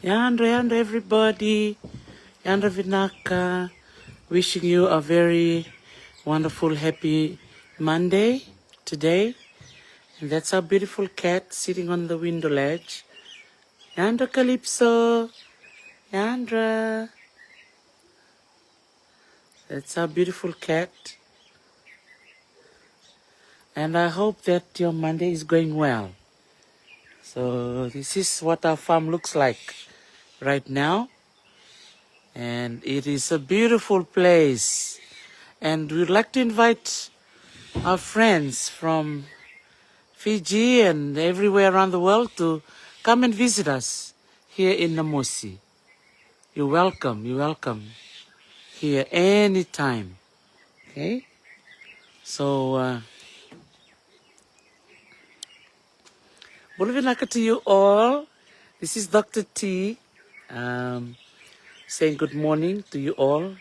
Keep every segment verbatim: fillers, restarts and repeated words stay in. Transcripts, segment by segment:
Yadra, yadra, everybody. Yadra vinaka. Wishing you a very wonderful, happy Monday today. And that's our beautiful cat sitting on the window ledge. Yadra, Calypso. Yadra. That's our beautiful cat. And I hope that your Monday is going well. So this is what our farm looks like right now. And it is a beautiful place. And we'd like to invite our friends from Fiji and everywhere around the world to come and visit us here in Namosi. You're welcome. You're welcome here anytime. Okay? So, uh, bula vinaka to you all. This is Doctor T, um, saying good morning to you all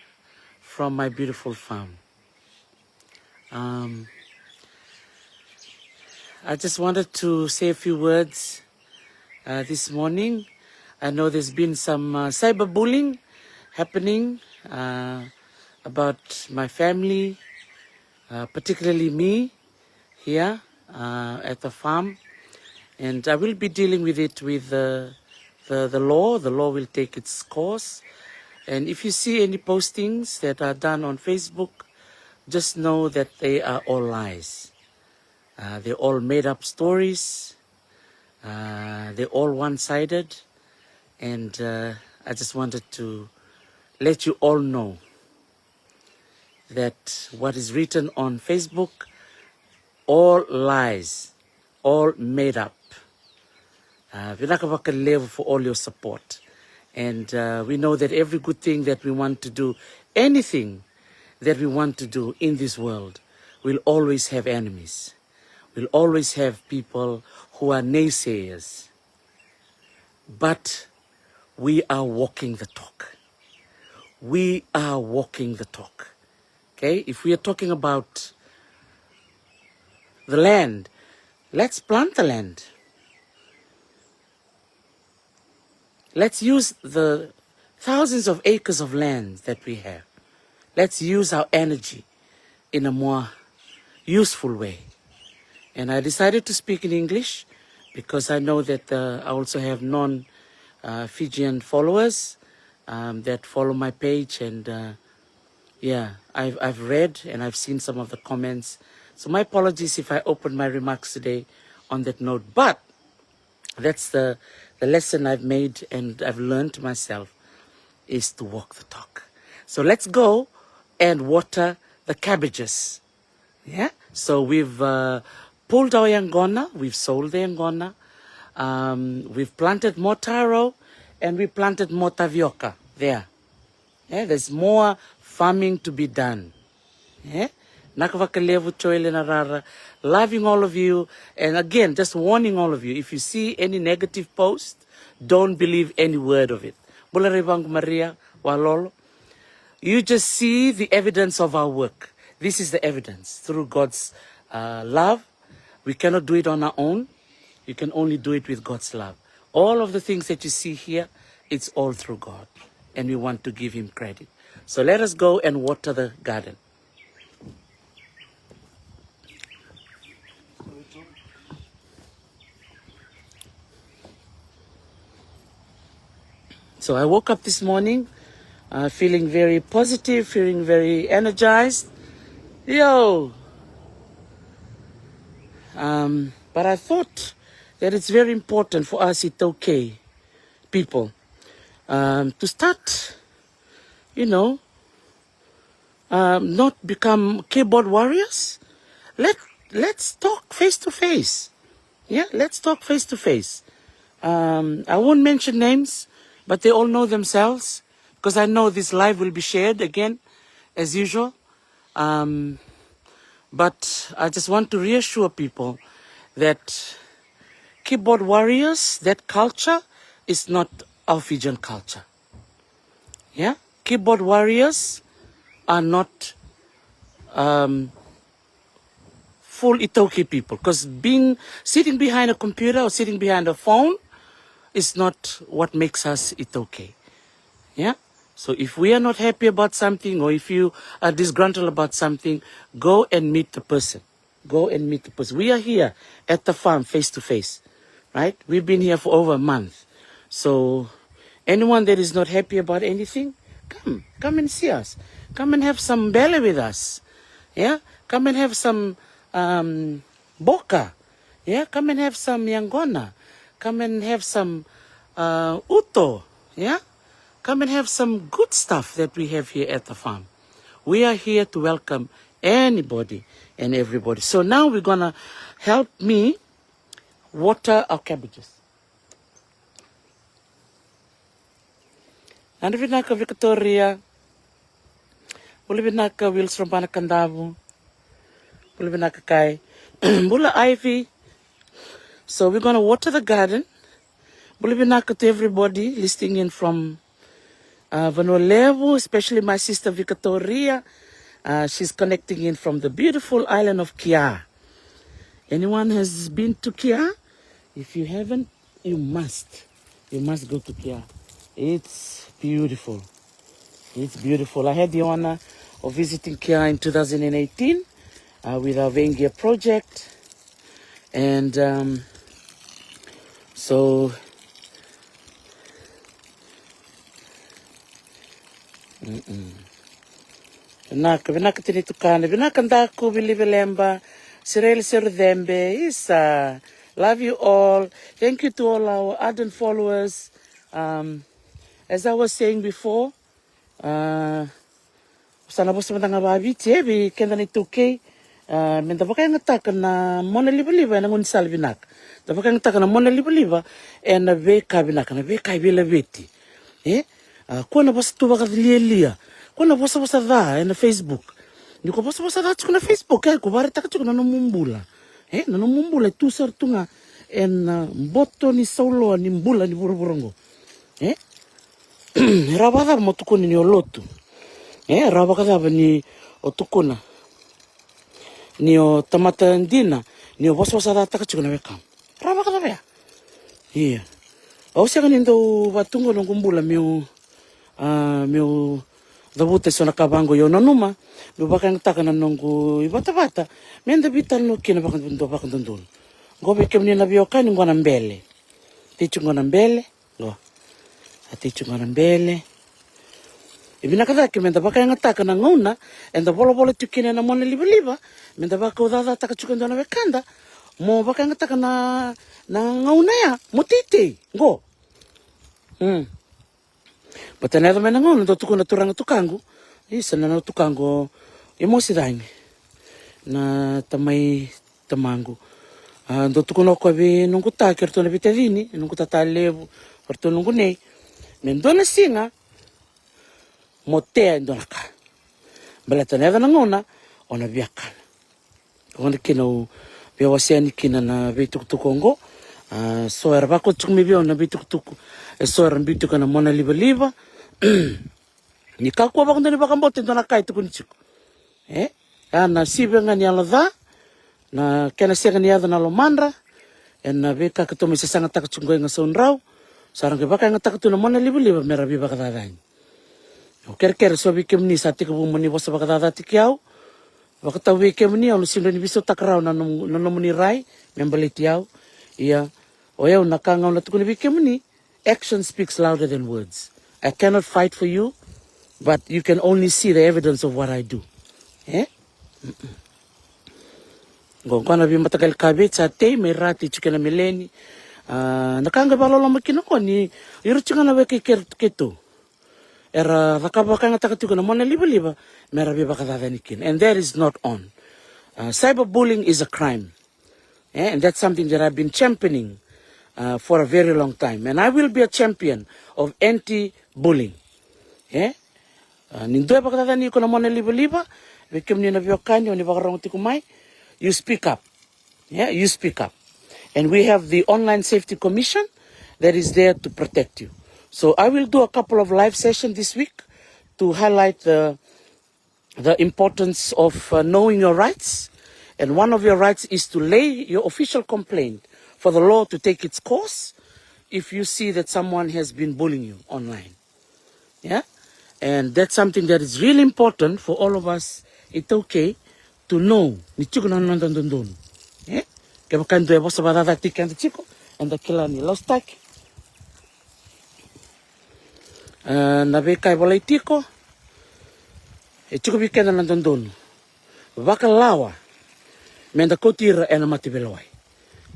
from my beautiful farm. Um, I just wanted to say a few words uh, this morning. I know there's been some uh, cyberbullying happening uh, about my family, uh, particularly me here uh, at the farm. And I will be dealing with it with the, the, the law. The law will take its course. And if you see any postings that are done on Facebook, just know that they are all lies. Uh, they're all made up stories. Uh, they're all one sided. And uh, I just wanted to let you all know that what is written on Facebook, all lies, all made up. Uh, vinaka vakalevu for all your support. And uh, we know that every good thing that we want to do, anything that we want to do in this world, will always have enemies. Will always have people who are naysayers. But we are walking the talk. We are walking the talk. Okay? If we are talking about the land, let's plant the land. Let's use the thousands of acres of land that we have. Let's use our energy in a more useful way. And I decided to speak in English because I know that uh, I also have non uh, Fijian followers um, that follow my page. And uh, yeah, I've, I've read and I've seen some of the comments. So my apologies if I opened my remarks today on that note. But that's the, the lesson I've made and I've learned myself is to walk the talk. So let's go and water the cabbages. Yeah? So we've uh, pulled our yangona, we've sold the yangona, um, we've planted more taro, and we planted more tavioka there. Yeah, there's more farming to be done. Yeah? Naka vakalevu Joel Narara. Loving all of you. And again, just warning all of you. If you see any negative post, don't believe any word of it. Bula Raivangu Maria Walolo. You just see the evidence of our work. This is the evidence through God's uh, love. We cannot do it on our own. You can only do it with God's love. All of the things that you see here, it's all through God. And we want to give Him credit. So let us go and water the garden. So I woke up this morning uh, feeling very positive, feeling very energized. Yo! Um, but I thought that it's very important for us iTaukei people um, to start, you know, um, not become keyboard warriors. Let let's talk face to face. Yeah, let's talk face to face. Um, I won't mention names, but they all know themselves because I know this live will be shared again, as usual. Um, but I just want to reassure people that keyboard warriors, that culture, is not our Fijian culture. Yeah, keyboard warriors are not um, full iTaukei people because being sitting behind a computer or sitting behind a phone is not what makes us it okay. Yeah? So if we are not happy about something, or if you are disgruntled about something, go and meet the person. Go and meet the person. We are here at the farm face to face, right? We've been here for over a month. So anyone that is not happy about anything, come, come and see us. Come and have some bele with us. Yeah? Come and have some um, boka. Yeah? Come and have some yaqona. Come and have some uh, uto. Yeah? Come and have some good stuff that we have here at the farm. We are here to welcome anybody and everybody. So now we're gonna help me water our cabbages. Nada vinaka Victoria. Bula vinaka Wills from Banakadavu. Bula vinaka Kai. Bula Ivy. So we're gonna water the garden. Bula vinaka to everybody listening in from uh, Vanua Levu, especially my sister Victoria. Uh, she's connecting in from the beautiful island of Kia. Anyone has been to Kia? If you haven't, you must. You must go to Kia. It's beautiful. It's beautiful. I had the honor of visiting Kia in two thousand eighteen uh, with our Vengia project. And um, so Mm-mm. Vinaka, vinaka Tini Tukana, vinaka Daku, Vili Veleba, Sireli Serucebe, Isa. Love you all. Thank you to all our ardent followers. Um, as I was saying before, uh, sa na vosa mada ga vaviti e vei keda na iTaukei. Uh, me da vakayagataka na mona livaliva ena gaunisala vinaka. Da vakayagataka na mona livaliva ena veika vinaka, na veika e veilaveti. E? A, kua na vosa tu vakalialia. Kua na vosavosa ca ena Facebook. Ni ko vosavosa ca tiko na Facebook, e, ko vakaraitaka tiko na nomu bula. E, na nomu bula e tu sara tu ga ena boto ni sauloa ni bula ni vuravura oqo. E? E rawa vakacava mo tukuna ni o lotu? E, e rawa vakacava ni o tukuna ni o tamata dina, ni o vosavosa cataka tiko na wekamu? Rawa vakacava ya? Ia. Au sega ni dau vatuqa noqu bula meu, a, meu cavuta eso na ka vaqo, ia au nanuma meu vakayagataka na noqu ivatavata me da veitalanoa kina vakadodonu, vakadodonu. Qo vei kemuni na veiwekani, qo na bele. Tei tiko qo na bele. Qo. A tei tiko qo na bele. E vinaka cake me da vakayagataka na gauna eda volavola tiko kina ena mona livaliva, me da vakaucacataka tiko e dua na wekada, mo vakayagataka na, na gauna ya mo teitei. Qo. Mm. Baleta na yaco mai na gauna dau tukuna na turaga tukaqu. Isa, na, na tukaqu i Mosi cagi, na tamai tamaqu. A, dau tukuna o koya vei noqu ta kei ratou na veitacini, noqu tata levu, ratou noqu nei, me dua na siga mo tea e dua na ka. Baleta na yaco na gauna o na via kana. Oqo na kena au via wasea yani kina na veitukutuku oqo. A, so era vakauta tiko mai vei au na veitukutuku e so era biu tiko ena mona livaliva. Ni kakua vakadua ni vakabauta e dua na ka e tukuni tiko. E? A, na sivi ga ni yalo ca, na kena sega ni yaco na lomadra ena veika keitou mai sasagataka tiko qo e Gasaudrau. Sa ra qai vakayagataka tu na mona livaliva me ra veivakacacani. Au kerekere so vei kemuni sa tekivu mo ni vosa vakacacataki au. Vakatau vei kemuni, au na sega ni veisautaka rawa na nom-, na nomuni rai me baleti au. Ia o yau, na ka ga au na tukuna vei kemuni, action speaks louder than words. I cannot fight for you, but you can only see the evidence of what I do. E? Qo, qo na veimataqali ka vei sa tei mai Rati, tiko ena Meleni. A, na ka qai vakaloloma kina qo ni ira tiko ga na weka i keitou era caka vakayagataka tiko na mona livaliva me ra veivakacacani kina. And that is not on. Uh, cyberbullying is a crime. Eh, and that's something that I've been championing uh, for a very long time. And I will be a champion of anti-bullying. Eh? Uh, ni dua e vakacacani iko na mona livaliva, vei kemuni na veiwekani o ni vakarogo tiko mai, you speak up. Yeah, you speak up. And we have the Online Safety Commission that is there to protect you. So I will do a couple of live sessions this week to highlight the, the importance of uh, knowing your rights. And one of your rights is to lay your official complaint for the law to take its course. if you see that someone has been bullying you online. Yeah? And that's something that is really important for all of us iTaukei to know ni tiko na noda dodonu. Eh? Kevaka e dua e vosa vakacacataki keda tiko, eda kila ni lasutaki. Ah, na veika e volai tiko, e tiko vei keda na dodonu vakalawa meda kauti ira ena mataveilewai.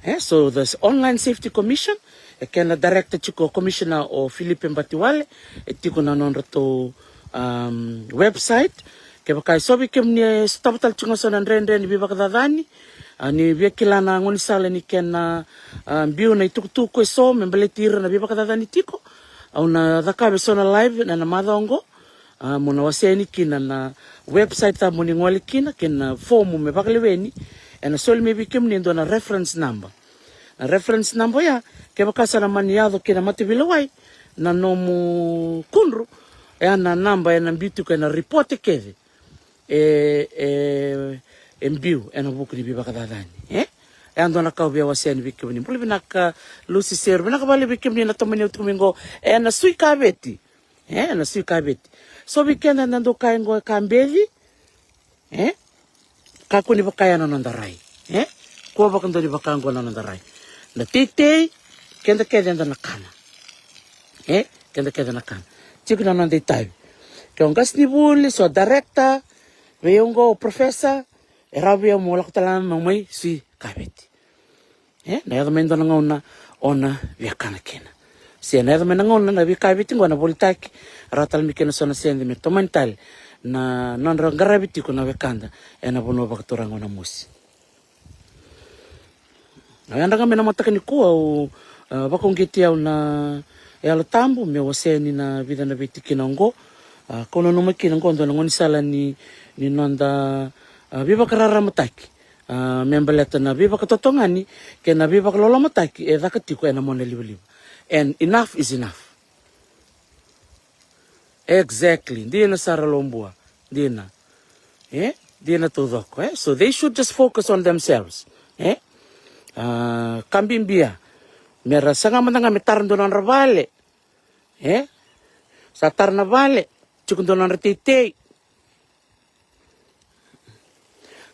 Eh, so the Online Safety Commission, e kena director tiko o Commissioner o Filipe Batiwale, e tiko na nodratou, um, website. Kevaka e so vei kemuni e sotava tale tiko ga so na dredre ni veivakacacani, ah, ni via kila na gaunisala ni kena, ah, biu na itukutuku e so me baleti ira na veivakacacani tiko, au na cakava e so na live na, na macawa oqo. Ah, mo na wasea yani kina na website cava mo ni gole kina kei na fomu me vakaleweni. Ena soli mai vei kemuni e dua na reference number. Na reference number ya, kevaka sa na mani yaco ki na mataveilewai na nomu kudru, e ya na naba ena biu tiko ena ripote kece e, e, e biu ena vuku ni veivakacacani. Eh? E ya dua na ka au via wasea yani vei kemuni. Bula vinaka Lusi Seru, vinaka vakalevu vei kemuni na tomani au tiko mai qo ena Sui Kaveti. Eh, na Sui Kaveti. So vei keda na dau kaya qo e ka beci. Eh? Kakua ni vaka ya na noda rai. Eh? Kua vakadua ni vaka qo na noda rai. Na teitei, keda kece eda na kana. Eh? Keda kece na kana. Tiko na noda itavi. Ke o qasenivuli, so director, vei au qo o professor, e rawa vei au mo lako tale ga mai Sui Kaveti. Eh, na yaco mai dua na gauna o na via kana kina. Se na yaco mai na gauna na veika e viti qo na volitaki, rawa tale mai kina so na sede me tomani tale na nodra qaravi tiko na wekada ena vanua vakaturaga o Namosi. Au yadra ga mai na mataka nikua au, ah, vakauqeti au na Yalo Tabu meu wasea yani na vica na veitikina oqo. Ah, kau nanuma kina oqo dua na gaunisala ni, ni noda, ah, veivakararamataki. Ah, me baleta na veivakatotogani kei na veivakalolomataki e caka tiko ena mona livaliva. And enough is enough. Exactly. Dina sara Lobua. Dina. Eh? Dina taucoko, eh? So they should just focus on themselves. Eh? Ah, ka bibi ya. Mera saga mada ga me tara dua na nodra vale. Eh? Sa tara na vale. Tiko dua na nodra teitei.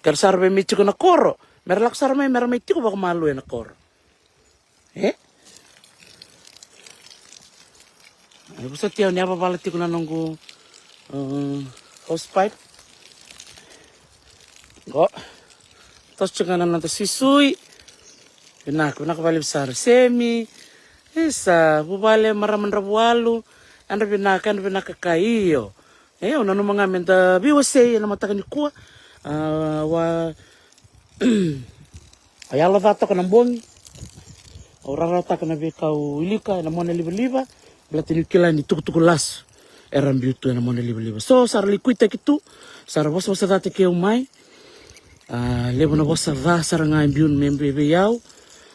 Kera sa ra vei me tiko na koro, mera lako sara mai, mera mai tiko vakamalua ena koro. Eh? E vosoti au ni a vavala tiko na noqu, uh, hose pipe. Qo. Toso tiko ga na noda suisui. Vinaka, vinaka vakalevu sara Semi. Isa, vuvale marama Dravualu. Yadra vinaka, yadra vinaka ka io. E, au nanuma ga meda veiwasei ena mataka nikua. Ah, wa, au yalo ca toka na bogi. Au rarawataka na veika au wilika ena mona livaliva. Baleta niu kila ni tukutuku lasu era biu tu ena mona livaliva. So, sa ra lai kuitaki tu, sa ra vosavosacataki au mai. Ah, levu na vosa ca sara ga e biu me vei, vei au.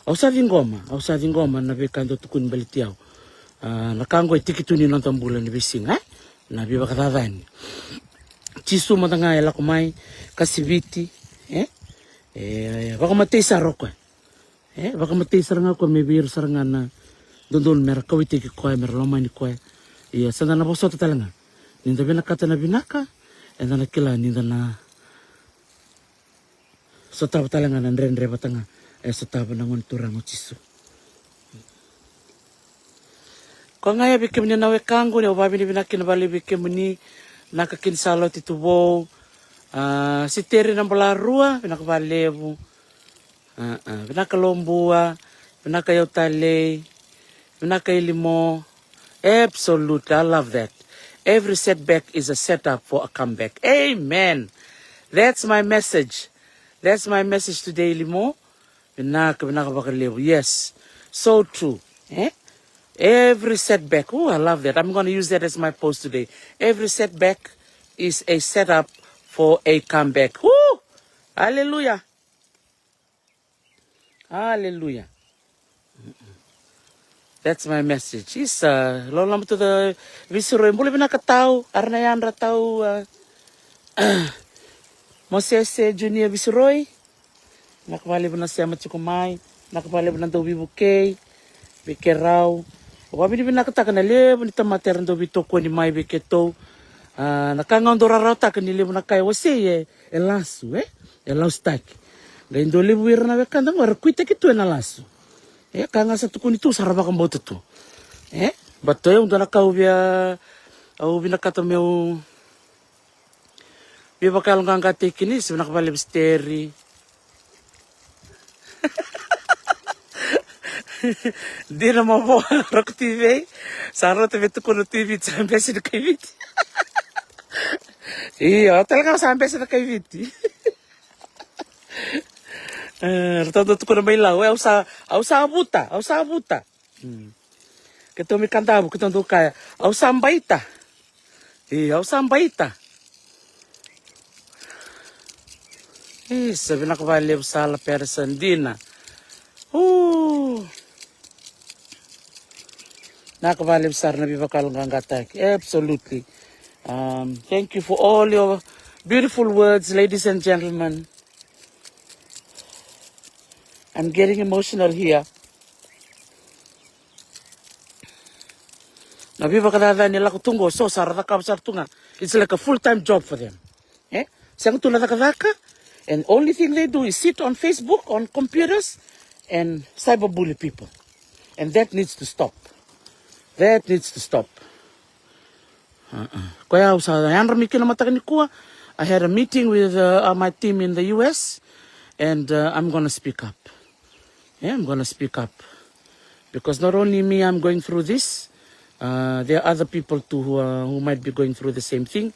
Au sa ciqoma, au sa ciqoma na veika dau tukuni baleti au. Ah, na ka oqo e tiki tu ni noda bula ni veisiga, eh? Na veivakacacani. Jisu mada ga e lako mai, kasiviti, eh? E vakamatei sara o koya. Eh, vakamatei sara ga o koya me vei ira sara ga na dodonu mera kauwaitaki koya, mera lomani koya. Ia, sa da na vosota tale ga. Ni da vinakata na vinaka, eda na kila ni da na sotava tale ga na dredre vata ga e sotava na Gone Turaga o Jisu. Koya ga ya vei kemuni na wekaqu, ni au vakavinavinaka kina vakalevu vei kemuni. Vinaka kina Salote Tuvou, ah, Siteri Nabalarua, vinaka vakalevu. Ah, ah, vinaka Lobua, vinaka Yautalei, vinaka Ilimo. Absolutely, I love that. Every setback is a setup for a comeback. Amen. That's my message. That's my message today, Ilimo. Vinaka, vinaka vakalevu. Yes. So true. Eh? Every setback. Oh, I love that. I'm gonna use that as my post today. Every setback is a setup for a comeback. Woo! Hallelujah. Hallelujah. That's my message. Isa, loloma tu da Visuroi. Bula vinaka tau, ara na yadra tau, ah, Mosese Junior Visuroi. Vinaka vakalevu na sema tiko mai. Vinaka vakalevu na dau veivukei. vei keirau. Au vakavinavinakataka na levu ni tamata era dau veitokoni mai vei keitou. A, na ka ga au dau rarawataka ni levu na ka e wasei e, e lasu, e? E lasutaki. Qai dau levu ira na wekada qo era kuitaki tu ena lasu. E, ka ga sa tukuni tu sa ra vakabauta tu. E, but e, au dua na ka au via, au vinakata meu veivakayaloqaqataki kina, se vinaka vakalevu Steri. Dina mavoa, Roko T V. Sa rauta me tukuna tu i Viti, sa bese na kai Viti. Io, au tale ga sa bese na kai Viti. E, ratou dau tukuna mai Lau, e, au sa, au sa vuta, au sa vuta. Mm. Keitou mai Kadavu, keitou dau kaya, au sa baita. E, au sa baita. E, sa vinaka vakalevu sara Pere, sa dina. U. Vinaka vakalevu sara na veivakayaloqaqataki. Absolutely. Um, thank you for all your beautiful words, ladies and gentlemen. I'm getting emotional here. Na veivakacacani e lako tu qo, so sa ra cakava sara tu ga. It's like a full-time job for them. E? Sega tu na cakacaka, and only thing they do is sit on Facebook, on computers, and cyberbully people. And that needs to stop. That needs to stop. Uh-uh. Koya au sa yadra mai kina mataka nikua. I had a meeting with, uh, uh, my team in the U S, and, uh, I'm gonna speak up. Yeah, I'm gonna speak up. Because not only me, I'm going through this. Uh, there are other people too who are, who might be going through the same thing.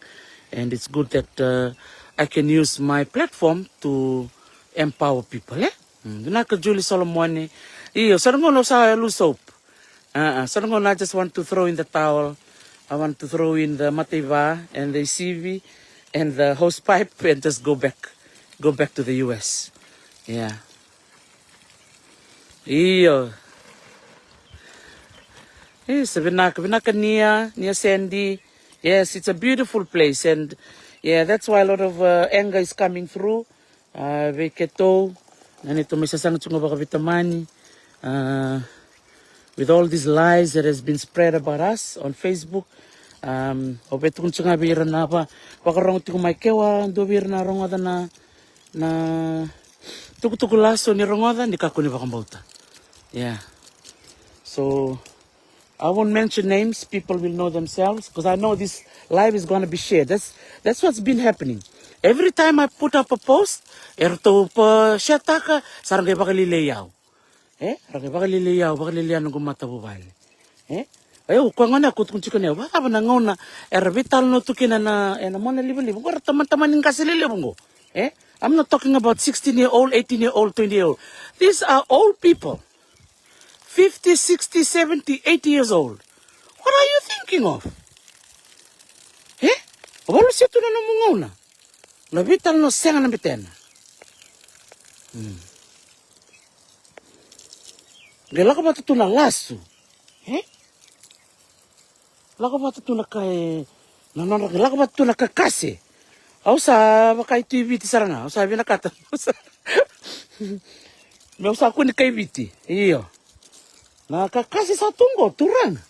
And it's good that, uh, I can use my platform to empower people, eh? Mm, vinaka Julie Solomone. Io, sa na gauna au sa lose hope. Uh, uh, sa na gauna I just want to throw in the towel. I want to throw in the mataiva and the sivi and the hose pipe and just go back. Go back to the U S. Yeah. Io. E, sa vinaka, vinaka Nia, Nia Sandy. Yes, it's a beautiful place, and yeah, that's why a lot of, uh, anger is coming through. Uh, vei keitou, na neitou mai sasaga tiko ga vakaveitamani. Uh, with all these lies that has been spread about us on Facebook. Um, au via tukuna tiko ga vei ira na va, vakarogo tiko mai, ke au a dua vei ira na rogoca na, na tukutuku lasu ni rogoca, ni kakua ni vakabauta. Yeah. So, I won't mention names, people will know themselves, because I know this live is gonna be shared. That's, that's what's been happening. Every time I put up a post, eratou pa share-taka, sa ra qai vakalialiai au. E, ra qai vakalialiai au, vakalialiai noqu matavuvale. E? E, o koya gona au tukuna tiko ni, vakacava na gauna era veitalanoa tu kina na, ena mona livaliva. Qo era tamani, tamani qase lelevu qo. E? I'm not talking about sixteen year old, eighteen year old, twenty year old. These are old people. Fifty, sixty, seventy, eighty years old. What are you thinking of? E? O valusia tu na nomu gauna. Na veitalanoa sega na betena. Hmm. Qai lako vata tu na lasu. E? Lako vata tu na ka e, na nodra, qai lako vata tu na kakase. Au sa vaka i tu i Viti sara ga, au sa vinakata. Au sa, meu sa kua ni kai Viti. Io. Na kakase sa tu qo, turaga.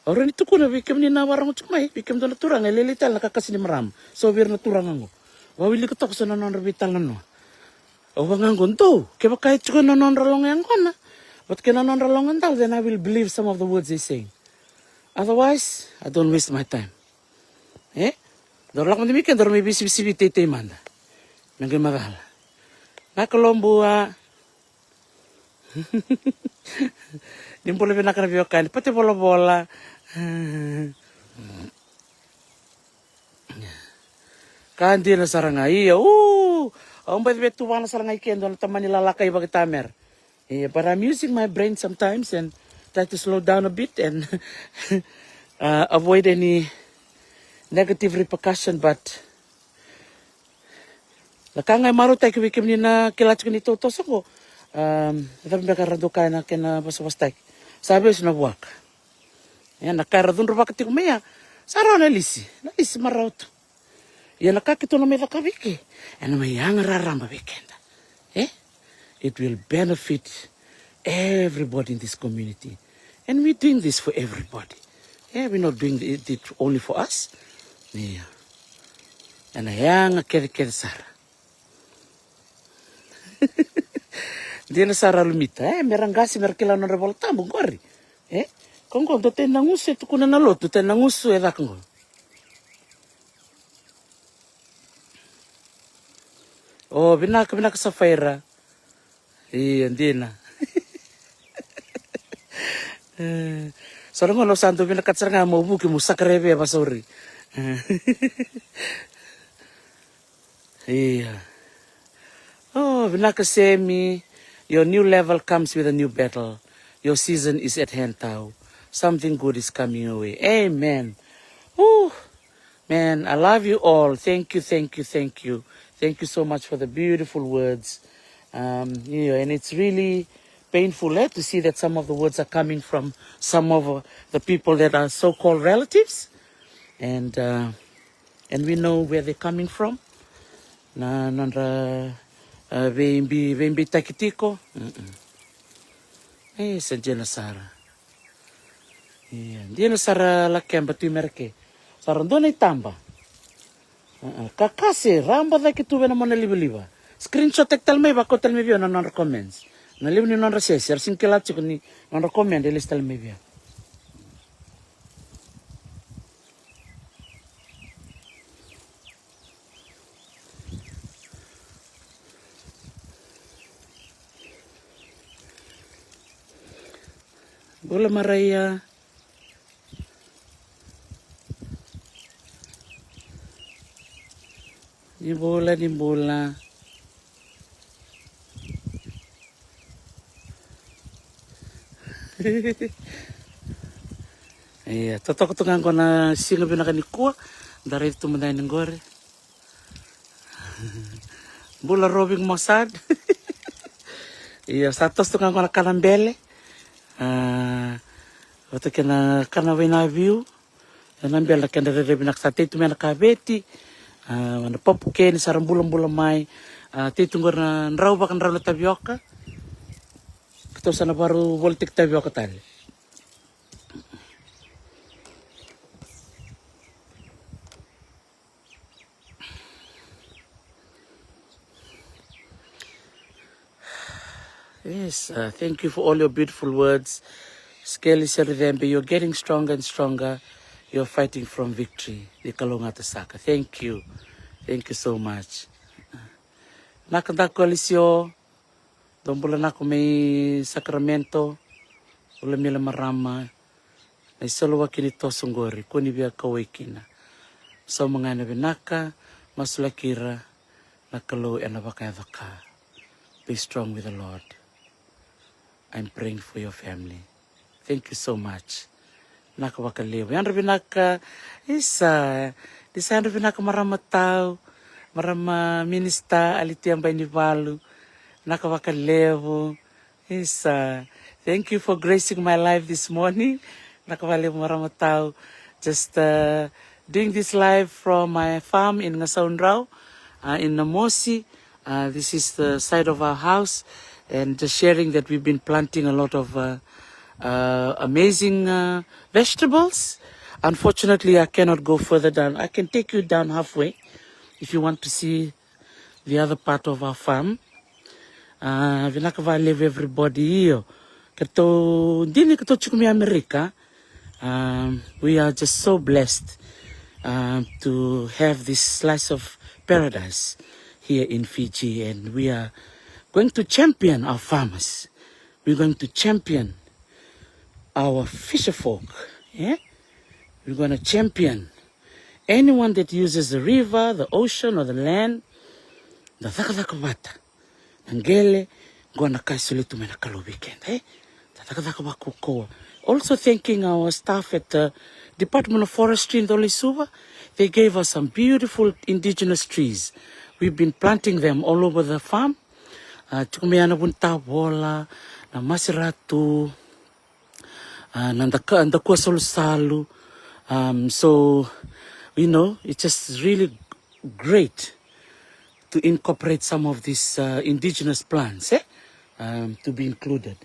Au rawa ni tukuna vei kemuni na vakarorogo tiko mai, vei kemudou na turaga, e lailai tale na kakase ni marama. So vei ira na turaga qo, vakawilika toka so na nodra veitalanoa. Au vaka ga qo, dou, kevaka e tiko na nodra loga yaqona vata kei na nodra loga dala, then I will believe some of the words they saying. Otherwise, I don't waste my time. E? Dou lako mada mai ke, dou mai veisivisivi teitei mada. Me qai macala. Na Kalou bua. Ni bula vinaka na veiwekani, Pate Volavola. Ka dina sara ga, ia, u, au baci via tuvana sara ga i ke dua na tamani lalakai vakaitamera. Ia, but I'm using my brain sometimes and try to slow down a bit and, uh, avoid any negative repercussion, but na ka ga e marautaki vei kemuni na kila tiko ni totoso qo, um, e cava beka era dau kaya na kena vosavosataki? Sa vesu na vuaka. E, na ka era cudruvaka tiko mai ya, sa rawa na lisi, na lisi marau tu. Ia na ka keitou na mai cakava i ke, ena mai yaga raraba vei keda. E? It will benefit everybody in this community. And we're doing this for everybody. Yeah, we're not doing it it only for us. Ia. Ena yaga kecekece sara. Dina sara Lumita, e, mera qasi, mera kila nodra iVolatabu qori. E, ko qo, dou tani na gusu e tukuna na lotu, tani na gusu e caka qo. O, vinaka, vinaka Safaira. Ia, dina. E, so na gauna au sa dau vinakata sara ga meu vuki, meu sakarai vei, vasauri. Ia. O, vinaka Semi. Your new level comes with a new battle. Your season is at hand, tau. Something good is coming your way. Amen. Ooh. Man, I love you all. Thank you, thank you, thank you. Thank you so much for the beautiful words. Um, you know, and it's really painful, eh, to see that some of the words are coming from some of, uh, the people that are so-called relatives. And, uh, and we know where they're coming from. Na nodra, uh, veibi-, veibeitaki tiko. Mm-mm. E, sa dina sara. Ia, dina sara Lakeba, Tui Mereke. Sa ra dua na itaba. Kakase, raba cake tu vei na mona livaliva. Screenshot taki tale mai, vakau tale mai vei au na nodra comments. Na levu ni nodra sese, era sega ni kila tiko ni nodra comment e lesu tale mai vei au. Bula Maraia. Ni bula, ni bula. Ia, totoka tu ga qo na siga vinaka nikua. Da raica tu mada yani qori. Bula Roving Mosad. Ia, sa toso tu ga qo na kana bele. A, vata kei na kana vainaviu. Ia, na bele na kedra rairai vinaka, sa tei tu mai na kaveti. A, na papuke ni sa ra bulabula mai. A, tei tu qori na drau vakadrau na tavioka. Keitou sa na vakarau volitaki tavioka tale. Yes, uh, thank you for all your beautiful words. Skeli Serudembe, you're getting stronger and stronger. You're fighting from victory. Ni kalougata saka. Thank you. Thank you so much. Naka daku Alisio. Dou bula naka mai Sacramento. Bula mila marama. Na isolovaki ni toso qori, kua ni via kauwai kina. Sauma ga ena vinaka, masulaki ira, na Kalou ena vakayaco ka. Be strong with the Lord. I'm praying for your family. Thank you so much. Naka vakalevu. Yadra vinaka, isa, ni sa yadra vinaka marama tau, marama minista, Alitia Bainivalu. Naka vakalevu. Isa, thank you for gracing my life this morning. Naka vakalevu marama tau. Just, uh, doing this live from my farm in Gasaudrau, uh, in Namosi. Uh, this is the side of our house, and just sharing that we've been planting a lot of, uh, uh, amazing, uh, vegetables. Unfortunately, I cannot go further down. I can take you down halfway if you want to see the other part of our farm. Uh, vinaka vakalevu everybody, io. Keitou, dina ni keitou tiko mai Amerika. Um, we are just so blessed, um, to have this slice of paradise here in Fiji, and we are going to champion our farmers. We're going to champion our fisher folk, yeah? We're gonna champion anyone that uses the river, the ocean, or the land. Da cakacaka vata. Na qele, qo na ka e solia tu mai na Kalou vei keda, e? Da cakacaka vakaukauwa. Also thanking our staff at the Department of Forestry in Colo-i-Suva. They gave us some beautiful indigenous trees. We've been planting them all over the farm. Uh, tiko mai ya na vunitavola, na masiratu, uh, na daka-, dakua salusalu. Um, so, you know, it's just really great to incorporate some of these, uh, indigenous plants, eh? um, to be included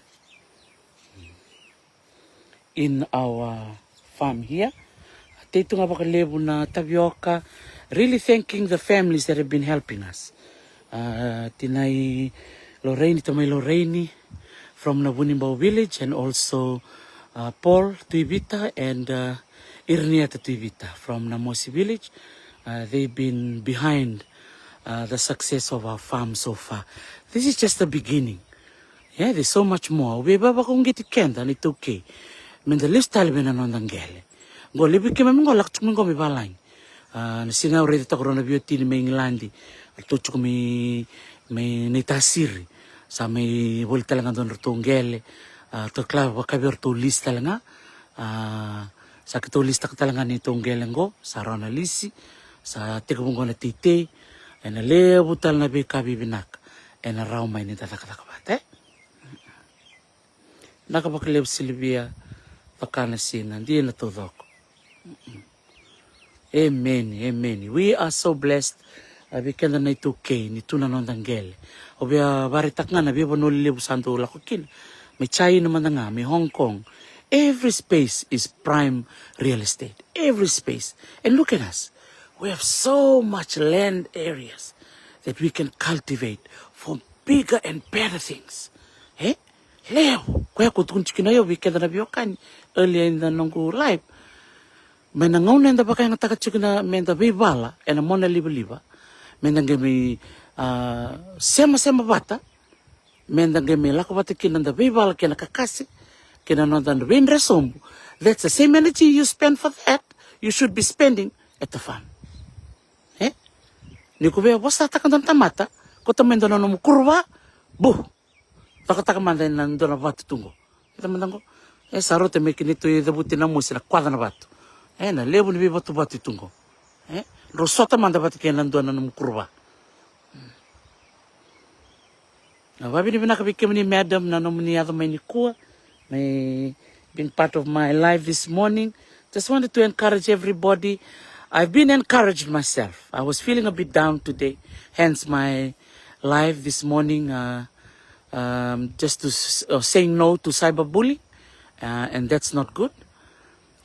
in our farm here. Tei tu ga vakalevu na tavioka. Really thanking the families that have been helping us. Uh, tinai Lorraine, tamai Lorraine from Navunibau village, and also uh, Paul Tuivita and uh, Irnieta Tuivita from Namosi village. Uh, they've been behind uh, the success of our farm so far. This is just the beginning. Yeah, there's so much more. Au via vakauqeti keda na iTaukei me da lesu tale vei na noda qele. Qo levu i keimami qo lako tiko mai qo mai valagi. Ah, na siga au raica toko rau na veiwatini mai Igiladi, ratou tiko mai, mai Naitasiri. Sa mai voli tale ga dua na ratou qele. Ah, ratou kila vakavi ratou lisi tale ga. Ah, sa keitou lisitaka tale ga na neitou qele qo, sa rawa na lisi. Sa tekivu qo na teitei. Ena levu tale na veika vivinaka ena rawa mai ni da cakacaka vata, e? Naka vakalevu Silivia, vaka na siga dina taucoko. Amen, amen. We are so blessed. A vei keda na iTaukei ni tu na noda qele. Au via varaitaka ga na veivanua lelevu sa dau lako kina. Mai China mada ga, mai Hong Kong. Every space is prime real estate. Every space. And look at us. We have so much land areas that we can cultivate for bigger and better things. Eh? Levu. Koya ko tukuni tiko kina o au vei keda na veiwekani earlier in the noqu live. Mai na gauna eda vakayagataka tiko kina meda veivala ena mona livaliva, meda qai mai, ah, semasema vata, meda qai mai lako vata kina na noda veivala kei na kakase, kei na noda veidre sobu. That's the same energy you spend for that, you should be spending at the farm. Eh? Ni ko via vosataka dua na tamata, kauta mai dua na nomu kuruva, bu. Cakacaka mada ena dua na vatu tu qo. Ita mada qo. E sa rauta me kina tu i cavuti na mosi na kwaca na vatu. E na levu ni veivatuvatu tu qo. E drau sota mada vata kei na dua na nomu kuruva. Na vavinavinaka vei kemuni madam na nomuni yaco mai nikua. Mai being part of my live this morning. Just wanted to encourage everybody. I've been encouraged myself. I was feeling a bit down today, hence my live this morning, uh, um, just to s- uh, saying no to cyberbullying, uh, and that's not good.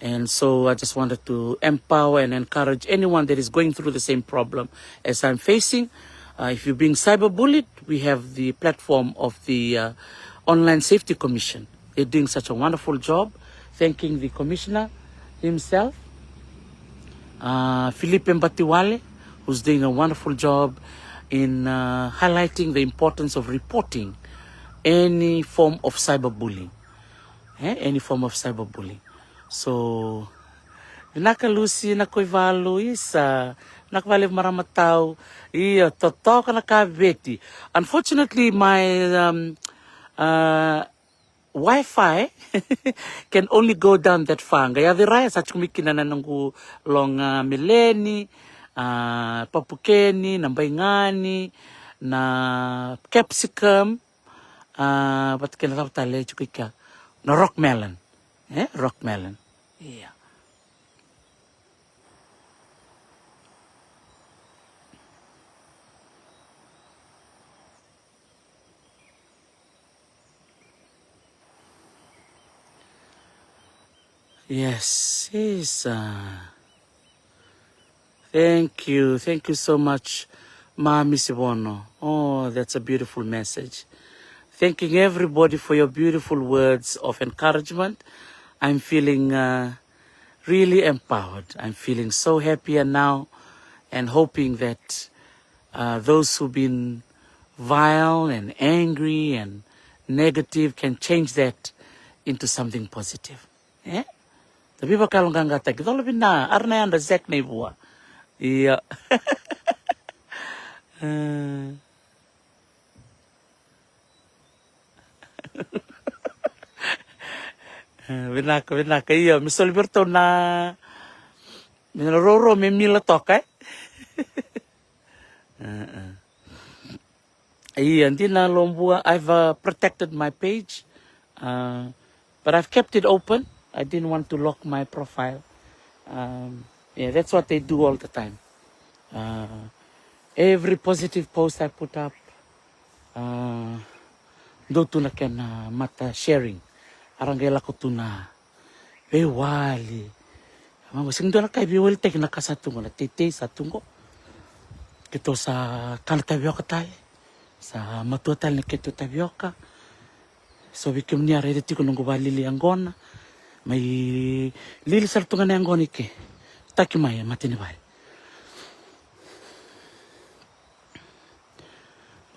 And so I just wanted to empower and encourage anyone that is going through the same problem as I'm facing. Uh, if you're being cyberbullied, we have the platform of the uh, Online Safety Commission. They're doing such a wonderful job. Thanking the commissioner himself, uh, Filipe Batiwale, who's doing a wonderful job in uh, highlighting the importance of reporting any form of cyberbullying. Eh, any form of cyberbullying. So, vinaka Lucy, na koi valu, isa, vinaka vale marama tau, ia, totoka na kaveti. Unfortunately, my um, uh, Wi-Fi can only go down that far. Qai yaco i ra ya sa tiko mai kina na noqu loga meleni, a, papukeni, na baigani, na capsicum, a, vata kei na cava tale e tiko i kea, na rock melon. E, rock melon. Ia. Yes, yes. Uh, thank you. Thank you so much, Ma Misivono. Oh, that's a beautiful message. Thanking everybody for your beautiful words of encouragement. I'm feeling uh, really empowered. I'm feeling so happier now and hoping that uh, those who've been vile and angry and negative can change that into something positive. Eh? Da veivakayaloqaqataki. Colo vina, ara na yadra Zek na ivua. Ia. Eh. Eh, vinaka, vinaka. Ia, me soli vei ratou na, me na roro, me mila toka, e? Eh, eh. Ia, dina Lobua, I've uh, protected my page, uh, but I've kept it open. I didn't want to lock my profile. Um, yeah, that's what they do all the time. Uh, every positive post I put up, uh, dou tu na kena mata sharing. A ra qai lako tu na veiwali. Maqo sega ni dua na ka e veiwalitaki na ka sa tu qo, na teitei sa tu qo. Keitou sa kana tavioka tale. Sa matua tale na keitou tavioka. So vei kemuni a raica tiko noqu vakalili yaqona, mai lili sara tu ga na yaqona i ke. Taki mai e mata ni vale.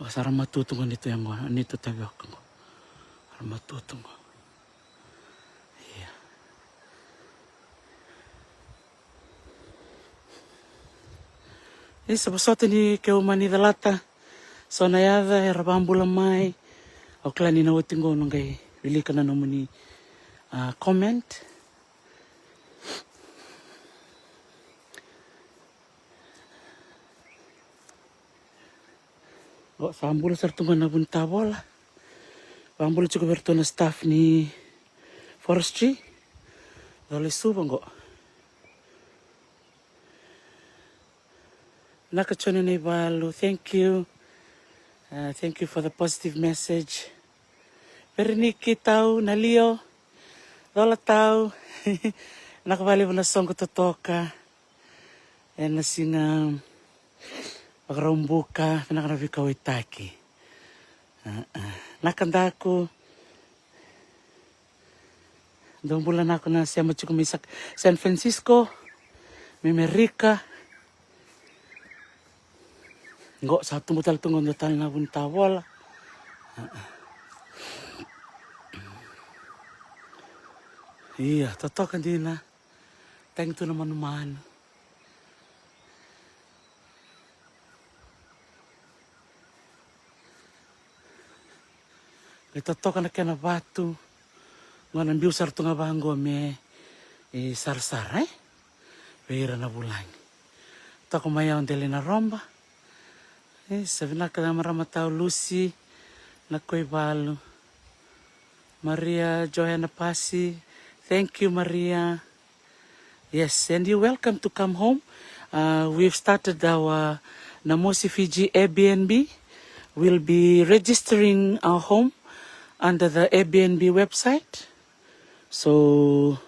Sa ra matua tu qo neitou yaqona, neitou tavioka qo. Ra matua tu qo. Ia. Isa, vosota ni keu mani calata so na yaca era vabula mai. Au kila ni na oti qo au na qai wilika na nomuni, ah, comment. Qo sa bula sara tu qo na vuni tavola. Vabula tiko vei iratou na staff ni forestry. Dole Suva qo. Naka Joni Naivalu, thank you. Uh, thank you for the positive message. Vereniki Tau, Nalio, Cola Tau. Naka valevu na soqo totoka. Ena siga Vakaraubuka, vinaka na veikauwaitaki. Ah, ah. Naka Daku. Dou bula Naka na sema tiko mai Sa-, San Francisco, mai Merika. Qo sa tubu tale tu qo dua tale na vuni tavola. Ah, ah. Ia, totoka dina. Tagi tu na manumanu. Qai totoka na kena vatu. Qo na biu sara tu ga vaqo me, e, sarasara, e? Vei ira na vulagi. Toka mai au dele na roba. E, sa vinaka na marama tau Lucy, na koi valu. Maria Joanna Pasi. Thank you, Maria. Yes, and you're welcome to come home. Uh, we've started our Namosi Fiji Airbnb. We'll be registering our home under the Airbnb website. So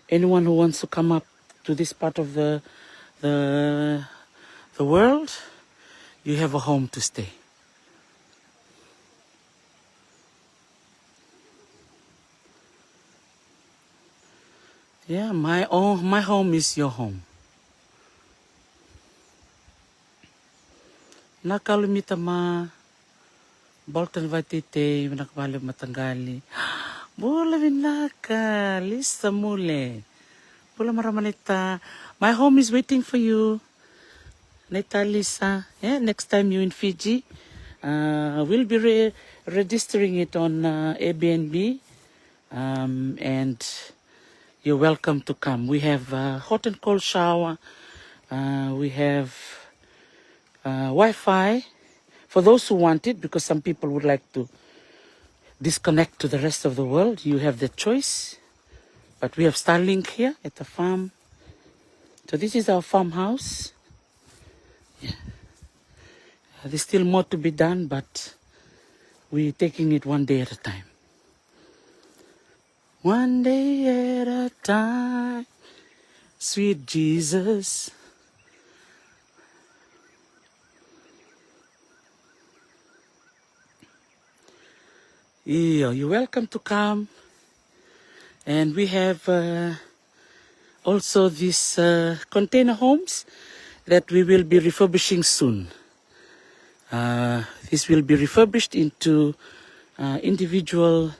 anyone who wants to come up to this part of the, the, the world, you have a home to stay. Yeah, my own, my home is your home. Naka Lumita ma, Bolton Vaititei, vinaka valevu mataqali. Bula vinaka, Lisa Mule. Bula marama naita. My home is waiting for you. Naita Lisa, yeah, next time you in Fiji, uh, we'll be re-, registering it on, uh, Airbnb, um, and you're welcome to come. We have, uh, hot and cold shower. Uh, we have, uh, Wi-Fi for those who want it, because some people would like to disconnect to the rest of the world. You have the choice. But we have Starlink here at the farm. So this is our farmhouse. Yeah. Uh, there's still more to be done, but we're taking it one day at a time. One day at a time, sweet Jesus. Yeah, you're welcome to come. And we have, uh, also these, uh, container homes that we will be refurbishing soon. Uh, this will be refurbished into, uh, individual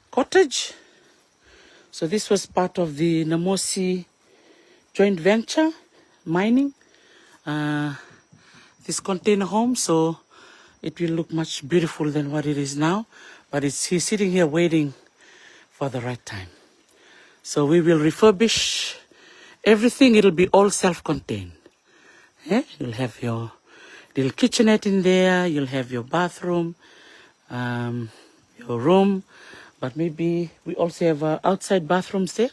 cottage. So this was part of the Namosi joint venture mining. Uh, this container home, so it will look much beautiful than what it is now. But it's, he's sitting here waiting for the right time. So we will refurbish everything. It'll be all self-contained. Eh? You'll have your little kitchenette in there. You'll have your bathroom, um, your room. But maybe we also have, uh, outside bathrooms there.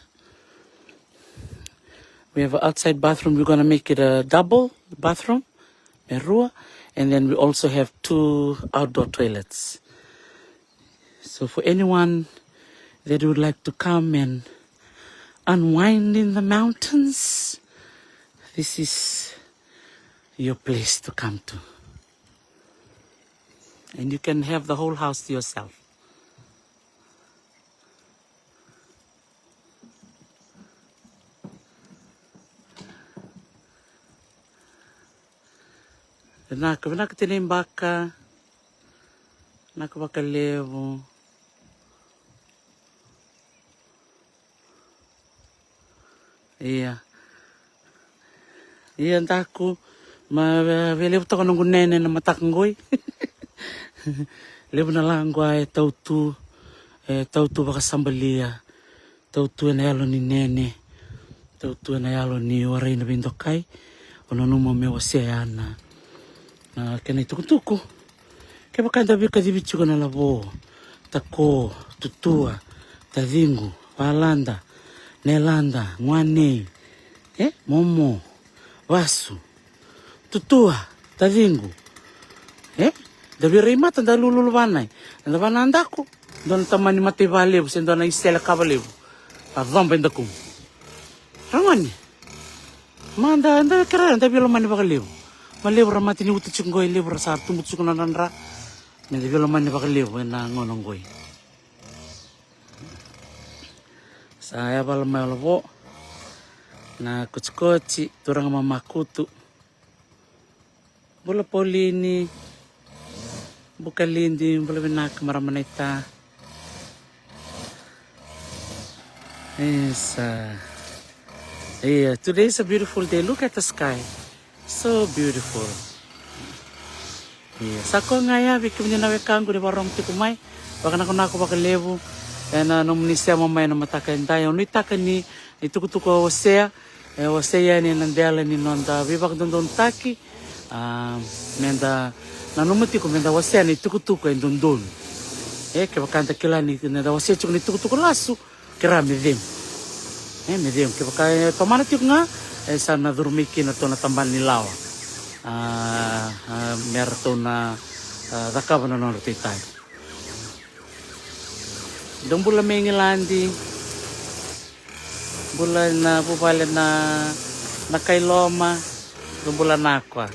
We have an outside bathroom. We're gonna make it a double bathroom, e rua, and then we also have two outdoor toilets. So for anyone that would like to come and unwind in the mountains, this is your place to come to. And you can have the whole house to yourself. Vinaka, vinaka Tinai Baka. Vinaka vakalevu. Ia. Ia daku, ma ve, velevu toka noqu nene na mataka qoi. Levu na laqua e tautu, e tautu vakasabalia, tautu ena yalo ni nene, tautu ena yalo ni warai na veidokai. O nanuma me wasea na, na kena itukutuku. Kevaka eda veikacivi tiko na lavo, tako, tutua, taciqu, valada, nelada, guanei, e, momo, vasu, tutua, taciqu, e, da veirai mata, da lululu vanai, eda vanadaku, dua na tamani mataiva levu se dua na isele kava levu, a coba e dakumu. Ragone. Mada, da kere, da veilomani vakalevu. Ma levu ra mata ni utu tiko qoi, levu ra sa tubu tiko na nodra dra. Me da veilomani vakalevu ena gauna qoi. Sa yavala mai o lavo. Na kotikoti, turaga mamakutu. Bula Paulini, Bukalidi, bula vinaka marama naita. Isa. Yeah, today is a beautiful day. Look at the sky. So beautiful. Yeah. Sa koya ga ya vei kemuni na wekaqu ni vakarorogo tiko mai. Vakanakonako vakalevu ena nomuni sema mai ena mataka edai. Au nuitaka ni, ni tukutuku au wasea. E wasea yani ena dela ni noda veivakadodonutaki. A, meda nanuma tiko meda wasea na itukutuku e dodonu. E kevaka da kila ni da wasea tiko na itukutuku lasu, kera me cegu. E me cegu. Kevaka e tomana tiko ga, e sa na curu mai kina tou na tabana ni lawa. A, a, me ratou na, a, cakava na nodratou itali. Dou bula mai Igiladi. Bula na vuvale na, na Kailoma. Dou bula na koa.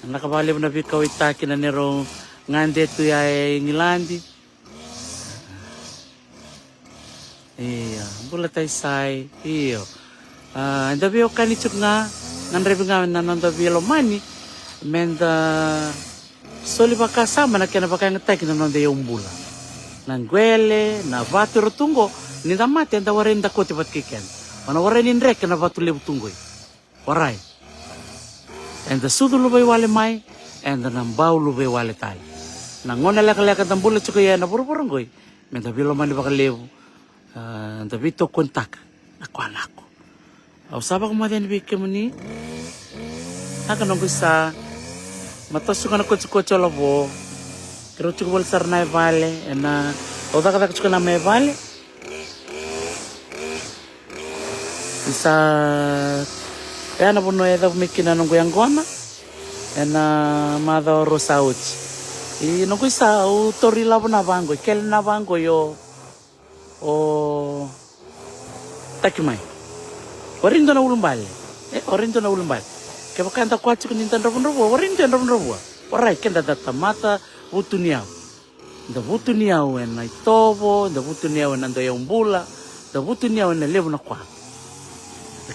Na ka vakalevu na veikauwaitaki na neirau gade tu ya e Igiladi. Ia, bula Taisai, io. A, eda veiwekani tiko ga, gadrevi ga na noda veilomani, meda soli vakasama na kena vakayagataki na noda iyaubula. Na qele, na vatu era tu qo, ni da mate, eda warai ni da kote vata kei keda. O na warai ni dreke na vatu levu tu qoi. Warai. Eda sucu luvaiwale mai, eda na bau luvaiwale tale. Na gauna lekaleka da bula tiko ia ena vuravura qoi, meda veilomani vakalevu, a, da veitokonitaka na koya nako. Au sa vakamacani vei kemuni. Naka noqu isa, ma toso ga na kotikoti o lavo. Keirau tiko voli sara na yavale, ena, au cakacaka tiko na mai yavale. Isa, ya na vanua e yacovi mai kina noqu yaqona. Ena macawa rua sa oti. I noqu isa, au tauri lavo na vaqo, i kele na vaqo io. O taki mai. Warai dua na ulubale. E, warai dua na ulubale. Kevaka da koya tiko ni da dravudravua, warai dua na dravudravua. Warai keda da tamata vutuniyau. Da vutuniyau ena itovo, da vutuniyau ena dua yaubula, da vutuniyau ena levu na koya.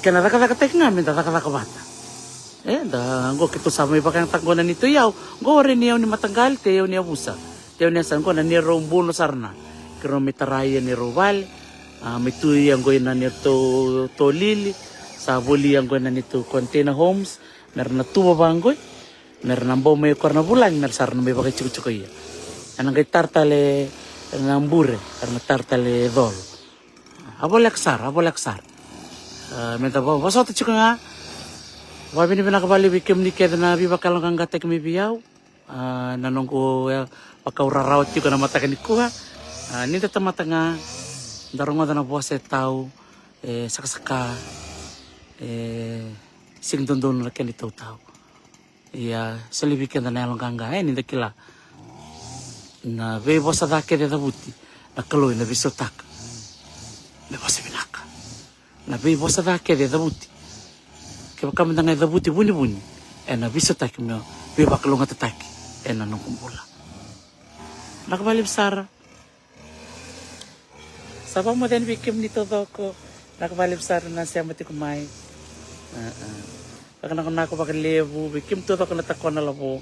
Kena cakacakataki ga meda cakacaka vata. E, da qo keitou sa mai vakayagataka qo na neitou iyau. Qo warai ni iyau ni mataqali, te iyau ni yavusa. Te iyau ni yasa qo na neirau buno sara na. Keirau mai tara ia neirau vale. A, mai tu ia qo ina neitou tolili. Sa voli ia qo ina neitou container homes. Mera na tuva vaqo. Mera na bau mai o koya na vulagi, mera sara na mai vakaitikotiko ia. Ena qai tara tale na bure, era na tara tale e colo. A voleka sara, a voleka sara. A, meda va, vosota tiko ga. Vavinavinaka vakalevu vei kemuni kece na veivakayaloqaqataki mai vei au. A, na noqu, e, vakau rarawa tiko na mataka nikua. A, ni da tamata ga, da rogoca na vosa e tau, e sakasaka, e sega ni dodonu na kena itautau. Ia, soli vei keda na yaloqaqa, e, ni da kila. Na veivosa ca kece e cavuti, na Kalou ena veisautaka me vosa vinaka. Na veivosa ca kece e cavuti, kevaka mada ga e cavuti vunivuni, ena veisautaki me veivakalougatataki ena noqu bula. Vinaka vakalevu sara. Sa vakamoce yani vei kemuni taucoko. Vinaka vakalevu sara na sema tiko mai. Vakanakonako vakalevu vei kemuni taucoko na Takona Lavo,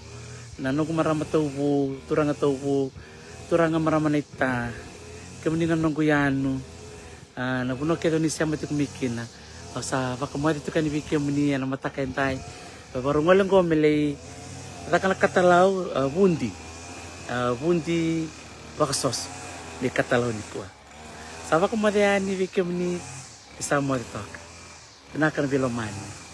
na noqu marama tauvou, turaga tauvou, turaga marama naita, kemuni na noqu yanu. Na vanua kece oni sema tiko mai kina, au sa vakamoce tiko yani vei kemuni ena mataka edai. Vakarau gole oqo me lai caka na katalau, vudi, vudi vakasoso ni katalau nikua. Sa vakamoce yani vei kemuni, ni sa moce toka. Vinaka na veilomani.